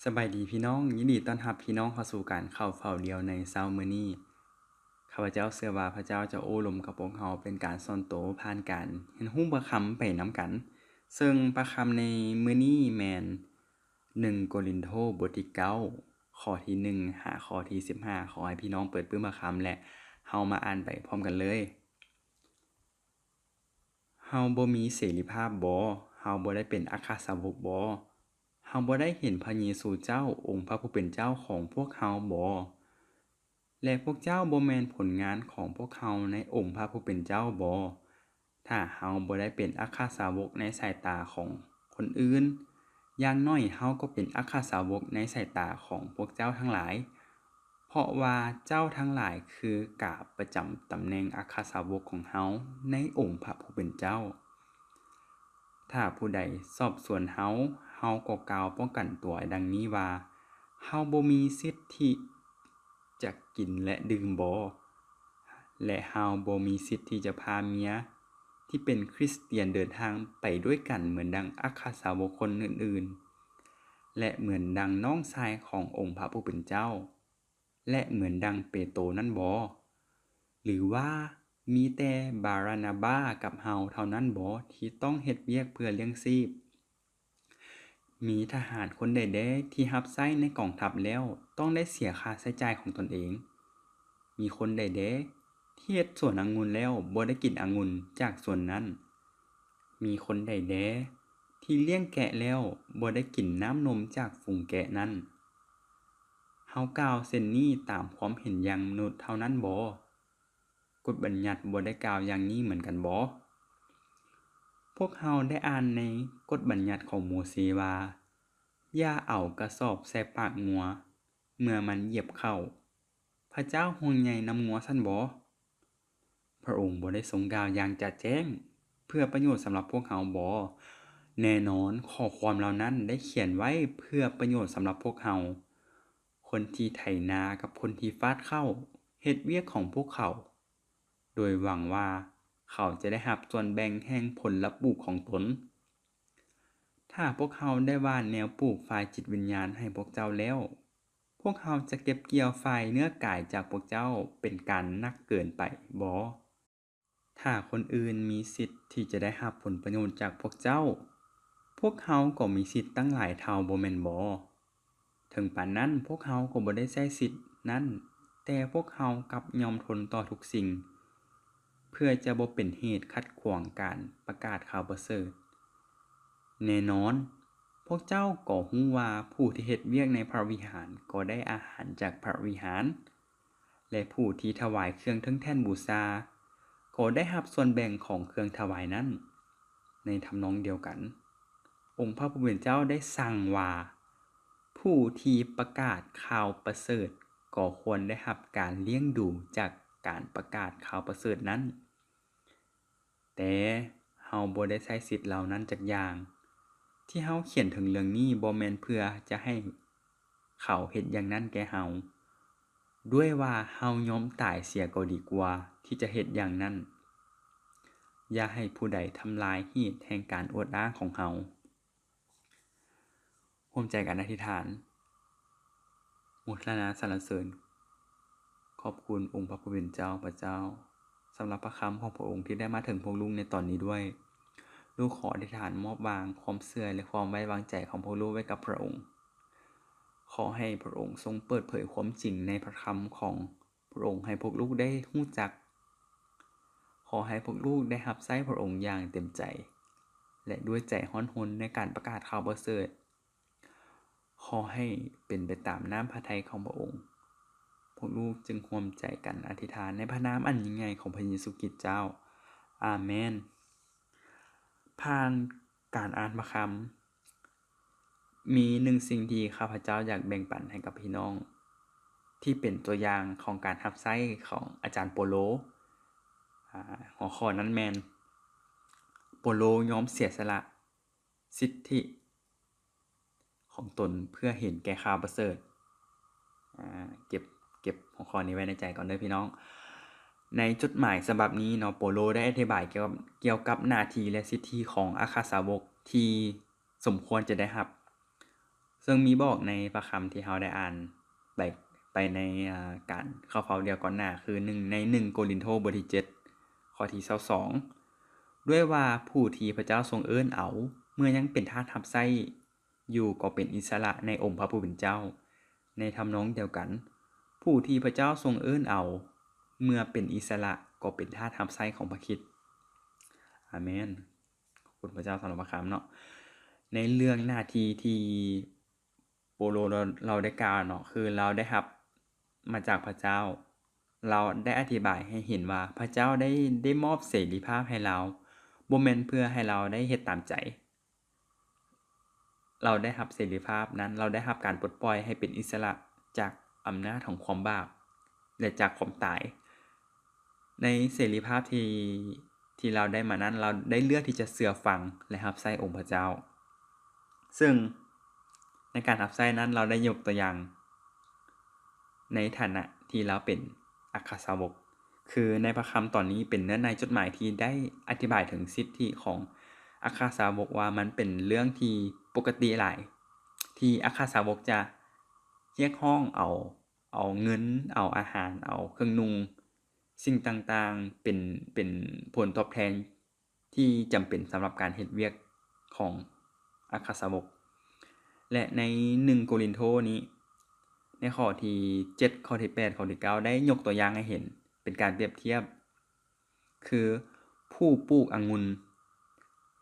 ສະບາຍດີພີ່ນ້ອງ, ຍິນດີຕ້ອນຮັບພີ່ນ້ອງເຂົ້າສູ່ການເຂົ້າເຝົ້າດ່ຽວໃນເຊົ້າມື້ນີ້. ຂ້າພະເຈົ້າເຊື່ອວ່າພະເຈົ້າຈະໂອ້ລົມກັບພວກເຮົາເປັນການສ່ວນໂຕ ຜ່ານການຮຽນຮູ້ພະຄຳໄປນຳກັນ. ເຊິ່ງພະຄຳໃນມື້ນີ້ແມ່ນ ໜຶ່ງໂກລິນໂທ ບົດທີເກົ້າ ຂໍ້ທີໜຶ່ງ ຫາຂໍ້ທີສິບຫ້າ. ຂໍໃຫ້ພີ່ນ້ອງເປີດປຶ້ມພະຄຳ ແລະ ເຮົາມາອ່ານໄປພ້ອມກັນເລີຍ. ເຮົາບໍ່ມີເສລີພາບບໍ? ເຮົາບໍ່ໄດ້ເປັນອັກຄະສາວົກບໍ? ເຮົາບໍ່ໄດ້ເຫັນພະເຢຊູເຈົ້າ, ອົງພະຜູ້ເປັນເຈົ້າຂອງພວກເຮົາບໍ? ແລະ ພວກເຈົ້າບໍ່ແມ່ນຜົນງານຂອງພວກເຮົາໃນອົງພະຜູ້ເປັນເຈົ້າບໍ? ຖ້າເຮົາບໍ່ໄດ້ເປັນອັກຄະສາວົກໃນສາຍຕາຂອງຄົນອື່ນ, ຢ່າງໜ້ອຍເຮົາກໍເປັນອັກຄະສາວົກໃນສາຍຕາຂອງພວກເຈົ້າທັງຫຼາຍ, ເພາະວ່າເຈົ້າທັງຫຼາຍຄືກາປະຈຳຕຳແໜ່ງອັກຄະສາວົກຂອງເຮົາໃນອົງພະຜູ້ເປັນເຈົ້າ. ຖ້າຜູ້ໃດສອບສວນເຮົາ, ເຮົາກໍກ່າວປ້ອງກັນຕົວດັ່ງນີ້ວ່າ, ເຮົາບໍ່ມີສິດທີ່ຈະກິນ ແລະ ດື່ມບໍ? ແລະ ເຮົາບໍ່ມີສິດທີ່ຈະພາເມຍທີ່ເປັນຄຣິສຕຽນເດີນທາງໄປດ້ວຍກັນເໝືອນດັ່ງອັກຄະສາວົກຄົນອື່ນໆ ແລະ ເໝືອນດັ່ງນ້ອງຊາຍຂອງອົງພະຜູ້ເປັນເຈົ້າ ແລະ ເໝືອນດັ່ງເປໂຕນັ້ນບໍ? ຫຼືວ່າມີແຕ່ບາຣານາບາກັບເຮົາເທົ່ານັ້ນບໍທີ່ຕ້ອງເຮັດວຽກເພື່ອລ້ຽງຊີບ? ມີທະຫານຄົນໃດແດ່ທີ່ຮັບໃຊ້ໃນກອງທັບແລ້ວຕ້ອງໄດ້ເສຍຄ່າໃຊ້ຈ່າຍຂອງຕົນເອງ? ມີຄົນໃດແດ່ທີ່ເຮັດສວນອະງຸ່ນແລ້ວບໍ່ໄດ້ກິນອະງຸ່ນຈາກສວນນັ້ນ? ມີຄົນໃດແດ່ທີ່ລ້ຽງແກະແລ້ວບໍ່ໄດ້ກິນນ້ຳນົມຈາກຝູງແກະນັ້ນ? ເຮົາກ່າວເຊັ່ນນີ້ຕາມຄວາມເຫັນຢ່າງມະນຸດເທົ່ານັ້ນບໍ? ກົດບັນຍັດບໍ່ໄດ້ກ່າວຢ່າງນີ້ເໝືອນກັນບໍ? ພວກເຮົາໄດ້ອ່ານໃນກົດບັນຍັດຂອງໂມເຊວ່າ, ຢ່າເອົາກະສອບໃສ່ປາກງົວເມື່ອມັນຢຽບເຂົ້າ. ພະເຈົ້າຫ່ວງໃຍນຳງົວຊັ້ນບໍ? ພະອົງບໍ່ໄດ້ຊົງກ່າວຢ່າງຈະແຈ້ງເພື່ອປະໂຫຍດສຳລັບພວກເຮົາບໍ? ແນ່ນອນ, ຂໍ້ຄວາມເຫຼົ່ານັ້ນໄດ້ຂຽນໄວ້ເພື່ອປະໂຫຍດສຳລັບພວກເຮົາ, ຄົນທີ່ໄຖນາກັບຄົນທີ່ຟາດເຂົ້າເຮັດວຽກຂອງພວກເຂົາ, ໂດຍຫວັງວ່າເຂົາຈະໄດ້ຮັບສ່ວນແບ່ງແຫ່ງຜົນລະປູກຂອງຕົນ. ຖ້າພວກເຮົາໄດ້ຫວ່ານແນວປູກຝ່າຍຈິດວິນຍານໃຫ້ພວກເຈົ້າແລ້ວ, ພວກເຮົາຈະເກັບກ່ຽວຝ່າຍເນື້ອກາຍຈາກພວກເຈົ້າເປັນການໜັກເກີນໄປບໍ? ຖ້າຄົນອື່ນມີສິດທີ່ຈະໄດ້ຮັບຜົນປະໂຫຍດຈາກພວກເຈົ້າ, ພວກເຮົາກໍມີສິດຕັ້ງຫຼາຍເທົ່າ, ບໍ່ແມ່ນບໍ? ເຖິງປານນັ້ນ, ພວກເຮົາກໍບໍ່ໄດ້ໃຊ້ສິດນັ້ນ, ແຕ່ພວກເຮົາກັບຍອມທົນຕໍ່ທຸກສິ່ງ, ເພື່ອຈະບໍ່ເປັນເຫດຂັດຂວາງການປະກາດຂ່າວປະເສີດ. ແນ່ນອນ, ພວກເຈົ້າກໍຮູ້ວ່າຜູ້ທີ່ເຮັດວຽກໃນພະວິຫານກໍໄດ້ອາຫານຈາກພະວິຫານ, ແລະ ຜູ້ທີ່ຖວາຍເຄື່ອງເທິງແທ່ນບູຊາກໍໄດ້ຮັບສ່ວນແບ່ງຂອງເຄື່ອງຖວາຍນັ້ນ. ໃນທຳນອງດຽວກັນ, ອົງພະຜູ້ເປັນເຈົ້າໄດ້ສັ່ງວ່າ, ຜູ້ທີ່ປະກາດຂ່າວປະເສີດກໍຄວນໄດ້ຮັບການລ້ຽງດູຈາກການປະກາດຂ່າວປະເສີດນັ້ນ. ແຕ່ເຮົາບໍ່ໄດ້ໃຊ້ສິດເຫຼົ່ານັ້ນຈັກຢ່າງ. ທີ່ເຮົາຂຽນເຖິງເລື່ອງນີ້ບໍ່ແມ່ນເພື່ອຈະໃຫ້ເຂົາເຮັດຢ່າງນັ້ນແກ່ເຮົາ, ດ້ວຍວ່າເຮົາຍອມຕາຍເສຍກໍດີກວ່າທີ່ຈະເຮັດຢ່າງນັ້ນ. ຢ່າໃຫ້ຜູ້ໃດທຳລາຍເຫດແຫ່ງການອວດອ້າງຂອງເຮົາ. ຮ່ວມໃຈກັນອະທິຖານ. ໂມທະນາສັນລະເສີນ ຂອບຄຸນອົງພະຜູ້ເປັນເຈົ້າພະເຈົ້າ ສຳລັບພະຄຳຂອງພະອົງທີ່ໄດ້ມາເຖິງພວກລູກໃນຕອນນີ້ດ້ວຍ. ລູກຂໍອະທິຖານມອບວາງຄວາມເຊື່ອ ແລະ ຄວາມໄວ້ວາງໃຈຂອງພວກລູກໄວ້ກັບພະອົງ. ຂໍໃຫ້ພະອົງຊົງເປີດເຜີຍຄວາມຈິງໃນພະຄຳຂອງ ພະອົງໃຫ້ພວກລູກໄດ້ຮູ້ຈັກ. ຂໍໃຫ້ພວກລູກໄດ້ຮັບໃຊ້ພະອົງຢ່າງເຕັມໃຈ ແລະ ດ້ວຍໃຈຮ້ອນຮົນໃນການປະກາດຂ່າວປະເສີດ. ຂໍໃຫ້ເປັນໄປຕາມນ້ຳພະໄທຂອງພະອົງ. ພວກລູກຈຶ່ງຮ່ວມໃຈກັນອະທິຖານໃນພະນາມອັນຍິ່ງໃຫຍ່ຂອງພະເຢຊູຄຣິດເຈົ້າ. ອາເມນ. ຜ່ານການອ່ານພະຄຳ, ມີໜຶ່ງສິ່ງທີ່ຂ້າພະເຈົ້າຢາກແບ່ງປັນໃຫ້ກັບພີ່ນ້ອງ ທີ່ເປັນຕົວຢ່າງຂອງການຮັບໃຊ້ຂອງອາຈານໂປໂລ. ອາ, ຫົວຂໍ້ນັ້ນແມ່ນ ໂປໂລຍອມເສຍສະຫຼະສິດທິຂອງຕົນເພື່ອເຫັນແກ່ຂ່າວປະເສີດ. ອາ, ເກັບ, ເກັບຫົວຂໍ້ນີ້ໄວ້ໃນໃຈກ່ອນເດີພີ່ນ້ອງ. ໃນຈົດໝາຍສະບັບນີ້ເນາະ, ໂປໂລໄດ້ອະທິບາຍກ່ຽວກັບ, ກ່ຽວກັບໜ້າທີ່ ແລະ ສິດທິຂອງອັກຄະສາວົກທີ່ ສົມຄວນຈະໄດ້ຮັບ. ເຊິ່ງມີບອກໃນພະຄຳທີ່ເຮົາໄດ້ອ່ານໄປ ໄປໃນ ອາ ການເຂົ້າເຝົ້າດຽວກ່ອນໜ້າ ຄືໜຶ່ງ ໃນໜຶ່ງໂກລິນໂທ ບົດທີເຈັດ ຂໍ້ທີຊາວສອງ ດ້ວຍວ່າຜູ້ທີ່ພະເຈົ້າຊົງເອີ້ນເອົາ ເມື່ອຍັງເປັນທາດຮັບໃຊ້ຢູ່ ກໍເປັນອິດສະຫຼະໃນອົງພະຜູ້ເປັນເຈົ້າ. ໃນທຳນອງດຽວກັນ, ຜູ້ທີ່ພະເຈົ້າຊົງເອີ້ນເອົາ ເມື່ອເປັນອິດສະຫຼະ ກໍເປັນທາດຮັບໃຊ້ຂອງພະຄຣິດ. ອາເມນ. ຂອບຄຸນພະເຈົ້າສຳລັບພະຄຳເນາະ. ໃນເລື່ອງໜ້າທີ່ທີ່ໂປໂລລາວ ລາວໄດ້ກ່າວເນາະ ຄືລາວໄດ້ຮັບມາຈາກພະເຈົ້າ. ລາວໄດ້ອະທິບາຍໃຫ້ເຫັນວ່າພະເຈົ້າໄດ້ ໄດ້ມອບເສລີພາບໃຫ້ລາວ ບໍ່ແມ່ນເພື່ອໃຫ້ລາວໄດ້ເຮັດຕາມໃຈ. ລາວໄດ້ຮັບເສລີພາບນັ້ນ, ລາວໄດ້ຮັບການປົດປ່ອຍໃຫ້ເປັນອິດສະຫຼະຈາກອຳນາດຂອງຄວາມບາບ ແລະ ຈາກຄວາມຕາຍ. ໃນເສລີພາບທີ່ ທີ່ລາວໄດ້ມານັ້ນ, ລາວໄດ້ເລືອກທີ່ຈະເຊື່ອຟັງ ແລະ ຮັບໃຊ້ອົງພະເຈົ້າ. ເຊິ່ງໃນການຮັບໃຊ້ນັ້ນ, ລາວໄດ້ຍົກຕົວຢ່າງໃນຖານະທີ່ລາວເປັນອັກຄະສາວົກ. ຄືໃນພະຄຳຕອນນີ້ເປັນເນື້ອໃນຈົດໝາຍທີ່ໄດ້ອະທິບາຍເຖິງສິດທິຂອງອັກຄະສາວົກວ່າມັນເປັນເລື່ອງທີ່ປົກກະຕິຫຼາຍ ທີ່ອັກຄະສາວົກຈະຮຽກຮ້ອງເອົາ ເອົາເງິນ, ເອົາອາຫານ, ເອົາເຄື່ອງນຸ່ງ, ສິ່ງຕ່າງໆ ເປັນ ເປັນຜົນຕອບແທນທີ່ຈຳເປັນສຳລັບການເຮັດວຽກຂອງອັກຄະສາວົກ. ແລະ ໃນໜຶ່ງໂກລິນໂທນີ້ ໃນຂໍ້ທີເຈັດ ຂໍ້ທີແປດ ຂໍ້ທີເກົ້າ ໄດ້ຍົກຕົວຢ່າງໃຫ້ເຫັນເປັນການປຽບທຽບ ຄືຜູ້ປູກອະງຸ່ນ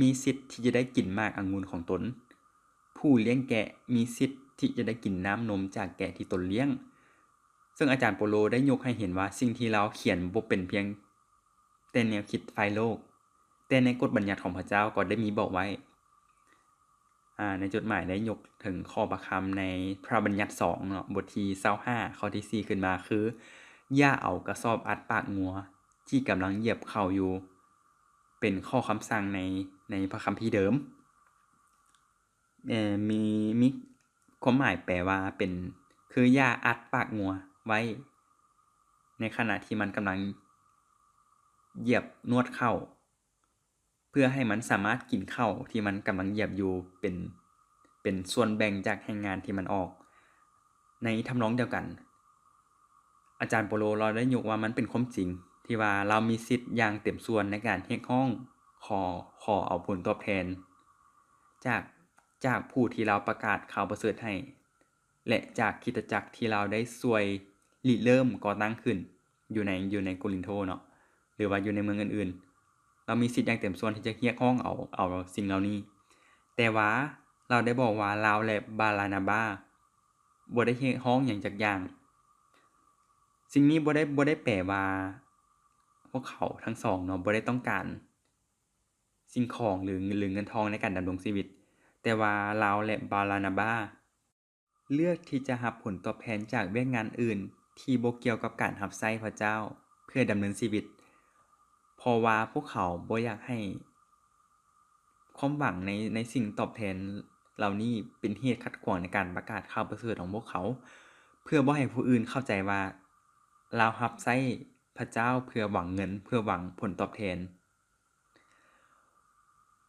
ມີສິດທີ່ຈະໄດ້ກິນໝາກອະງຸ່ນຂອງຕົນ, ຜູ້ລ້ຽງແກະມີສິດທີ່ຈະໄດ້ກິນນ້ຳນົມຈາກແກະທີ່ຕົນລ້ຽງ. ເຊິ່ງອາຈານໂປໂລໄດ້ຍົກໃຫ້ເຫັນວ່າສິ່ງທີ່ລາວຂຽນບໍ່ເປັນພຽງແຕ່ແນວຄິດຝ່າຍໂລກ, ແຕ່ໃນກົດບັນຍັດຂອງພະເຈົ້າກໍໄດ້ມີບອກໄວ້. ອາ ໃນຈົດໝາຍໄດ້ຍົກເຖິງຂໍ້ພະຄຳໃນພະບັນຍັດສອງເນາະ ບົດທີຊາວຫ້າ ຂໍ້ທີສີ່ ຂຶ້ນມາ ຄື ຢ່າເອົາກະສອບອັດປາກງົວທີ່ກຳລັງຢຽບເຂົ້າຢູ່ ເປັນຂໍ້ຄຳສັ່ງໃນ ໃນພະຄຳພີເດີມ. ເອີ ມີ ມີຄວາມໝາຍແປວ່າເປັນ ຄື ຢ່າອັດປາກງົວໄວ້ໃນຂະນະທີ່ມັນກຳລັງຢຽບນວດເຂົ້າ ເພື່ອໃຫ້ມັນສາມາດກິນເຂົ້າທີ່ມັນກຳລັງຢຽບຢູ່ເປັນ ເປັນສ່ວນແບ່ງຈາກແຮງງານທີ່ມັນອອກ. ໃນທຳນອງດຽວກັນ, ອາຈານໂປໂລລາວໄດ້ຍົກວ່າມັນເປັນຄວາມຈິງທີ່ວ່າລາວມີສິດຢ່າງເຕັມສ່ວນໃນການຮຽກຮ້ອງ ຂໍ ຂໍເອົາຜົນຕອບແທນຈາກ ຈາກຜູ້ທີ່ລາວປະກາດຂ່າວປະເສີດໃຫ້ ແລະ ຈາກຄຣິສຕະຈັກທີ່ລາວໄດ້ຊ່ວຍລິເລີ່ມກໍ່ຕັ້ງຂຶ້ນຢູ່ໃນ ຢູ່ໃນໂກລິນໂທເນາະ ຫຼືວ່າຢູ່ໃນເມືອງອື່ນໆ. ລາວມີສິດຢ່າງເຕັມສ່ວນທີ່ຈະຮຽກຮ້ອງເອົາ ເອົາສິ່ງເຫຼົ່ານີ້. ແຕ່ວ່າລາວໄດ້ບອກວ່າລາວ ແລະ ບາລານາບາ ບໍ່ໄດ້ຮຽກຮ້ອງຫຍັງຈັກຢ່າງ. ສິ່ງນີ້ບໍ່ໄດ້ ບໍ່ໄດ້ແປວ່າພວກເຂົາທັງສອງເນາະ ບໍ່ໄດ້ຕ້ອງການສິ່ງຂອງ ຫຼື ຫຼື ເງິນທອງໃນການດຳລົງຊີວິດ, ແຕ່ວ່າລາວ ແລະ ບາລານາບາ ເລືອກທີ່ຈະຮັບຜົນຕອບແທນຈາກວຽກງານອື່ນທີ່ບໍ່ກ່ຽວກັບການຮັບໃຊ້ພະເຈົ້າເພື່ອດຳເນີນຊີວິດ, ເພາະວ່າພວກເຂົາບໍ່ຢາກໃຫ້ຄວາມຫວັງໃນ ໃນສິ່ງຕອບແທນເຫຼົ່ານີ້ເປັນເຫດຂັດຂວາງໃນການປະກາດຂ່າວປະເສີດຂອງພວກເຂົາ, ເພື່ອບໍ່ໃຫ້ຜູ້ອື່ນເຂົ້າໃຈວ່າລາວຮັບໃຊ້ພະເຈົ້າເພື່ອຫວັງເງິນ, ເພື່ອຫວັງຜົນຕອບແທນ.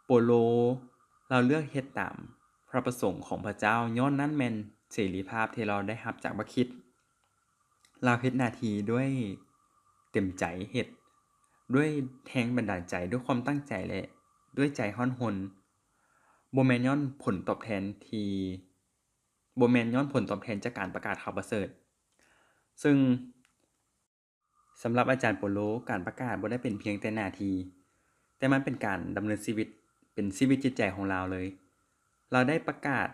ໂປໂລ ລາວເລືອກເຮັດຕາມພະປະສົງຂອງພະເຈົ້າ, ຍ້ອນນັ້ນແມ່ນເສລີພາບທີ່ລາວໄດ້ຮັບຈາກພະຄຣິດ. ລາວເຮັດໜ້າທີ່ດ້ວຍເຕັມໃຈເຮັດ, ດ້ວຍແຮງບັນດານໃຈ, ດ້ວຍຄວາມຕັ້ງໃຈ ແລະ ດ້ວຍໃຈຮ້ອນຮົນ, ບໍ່ແມ່ນຍ້ອນຜົນຕອບແທນທີ່ ບໍ່ແມ່ນຍ້ອນຜົນຕອບແທນຈາກການປະກາດຂ່າວປະເສີດ. ເຊິ່ງ ສຳລັບອາຈານໂປໂລ, ການປະກາດບໍ່ໄດ້ເປັນພຽງແຕ່ໜ້າທີ່, ແຕ່ມັນເປັນການດຳເນີນຊີວິດ, ເປັນຊີວິດຈິດໃຈຂອງລາວເລີຍ. ລາວໄດ້ປະກາດ,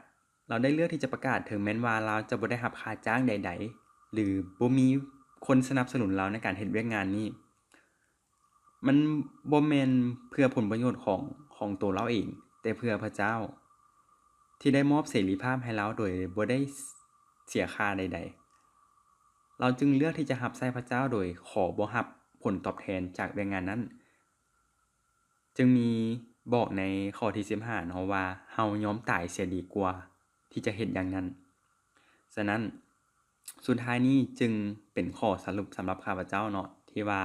ລາວໄດ້ເລືອກທີ່ຈະປະກາດ, ເຖິງແມ່ນວ່າລາວຈະບໍ່ໄດ້ຮັບຄ່າຈ້າງໃດໆ ຫຼື ບໍ່ມີຄົນສະໜັບສະໜູນລາວໃນການເຮັດວຽກງານນີ້. ມັນບໍ່ແມ່ນເພື່ອຜົນປະໂຫຍດຂອງ, ຂອງໂຕລາວເອງ, ແຕ່ເພື່ອພະເຈົ້າ ທີ່ໄດ້ມອບເສລີພາບໃຫ້ລາວໂດຍບໍ່ໄດ້ເສຍຄ່າໃດໆ. ລາວຈຶ່ງເລືອກທີ່ຈະຮັບໃຊ້ພະເຈົ້າໂດຍຂໍບໍ່ຮັບຜົນຕອບແທນຈາກວຽກງານນັ້ນ. ຈຶ່ງມີບອກໃນຂໍ້ທີສິບຫ້າເນາະວ່າ, ເຮົາຍອມຕາຍເສຍດີກວ່າທີ່ຈະເຮັດຢ່າງນັ້ນ. ສະນັ້ນ, ສຸດທ້າຍນີ້ຈຶ່ງເປັນຂໍ້ສະຫຼຸບສຳລັບຂ້າພະເຈົ້າເນາະ, ທີ່ວ່າ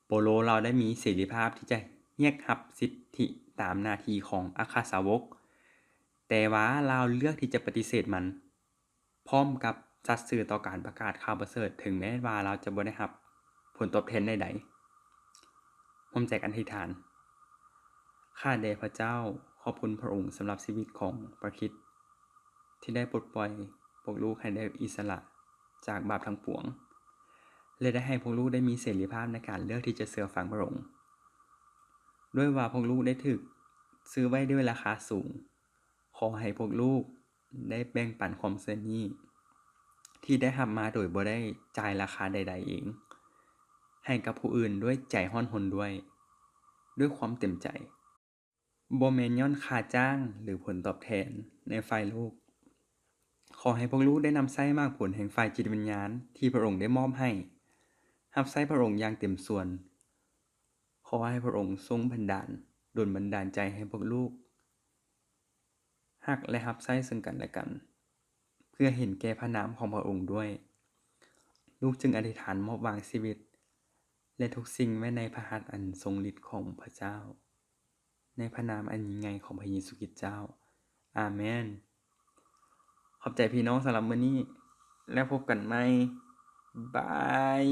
ໂປໂລລາວໄດ້ມີເສລີພາບທີ່ຈະຮຽກຮັບສິດທິຕາມໜ້າທີ່ຂອງອັກຄະສາວົກ, ແຕ່ວ່າລາວເລືອກທີ່ຈະປະຕິເສດມັນ ພ້ອມກັບສັດຊື່ຕໍ່ການປະກາດຂ່າວປະເສີດ, ເຖິງແມ້ວ່າລາວຈະບໍ່ໄດ້ຮັບຜົນຕອບແທນໃດໆ. ຮ່ວມໃຈກັນອະທິຖານ. ຂ້າແດ່ພະເຈົ້າ, ຂອບຄຸນພະອົງສຳລັບຊີວິດຂອງພະຄຣິດ ທີ່ໄດ້ປົດປ່ອຍພວກລູກໃຫ້ໄດ້ອິດສະຫຼະຈາກບາບທັງປວງ ແລະ ໄດ້ໃຫ້ພວກລູກໄດ້ມີເສລີພາບໃນການເລືອກທີ່ຈະເຊື່ອຟັງພະອົງ. ດ້ວຍວ່າພວກລູກໄດ້ຖືກຊື້ໄວ້ດ້ວຍລາຄາສູງ, ຂໍໃຫ້ພວກລູກໄດ້ແບ່ງປັນຄວາມເຊື່ອນີ້ ທີ່ໄດ້ຮັບມາໂດຍບໍ່ໄດ້ຈ່າຍລາຄາໃດໆເອງ ໃຫ້ກັບຜູ້ອື່ນດ້ວຍໃຈຮ້ອນຮົນດ້ວຍ, ດ້ວຍຄວາມເຕັມໃຈ, ບໍ່ແມ່ນຍ້ອນຄ່າຈ້າງ ຫຼື ຜົນຕອບແທນໃນຝ່າຍໂລກ. ຂໍໃຫ້ພວກລູກໄດ້ນຳໃຊ້ໝາກຜົນແຫ່ງຝ່າຍຈິດວິນຍານທີ່ພະອົງໄດ້ມອບໃຫ້, ຮັບໃຊ້ພະອົງຢ່າງເຕັມສ່ວນ. ຂໍໃຫ້ພະອົງຊົງບັນດານ, ດົນບັນດານໃຈໃຫ້ພວກລູກ ຮັກ ແລະ ຮັບໃຊ້ເຊິ່ງກັນແລະກັນ ເພື່ອເຫັນແກ່ພະນາມຂອງພະອົງດ້ວຍ. ລູກຈຶ່ງອະທິຖານມອບວາງຊີວິດ ແລະ ທຸກສິ່ງໄວ້ໃນພະຫັດອັນຊົງລິດຂອງພະເຈົ້າ, ໃນພະນາມອັນຍິ່ງໃຫຍ່ຂອງພະເຢຊູຄຣິດເຈົ້າ. ອາເມນ. ຂອບໃຈພີ່ນ້ອງສຳລັບມື້ນີ້, ແລ້ວພົບກັນໃໝ່. ບາຍ.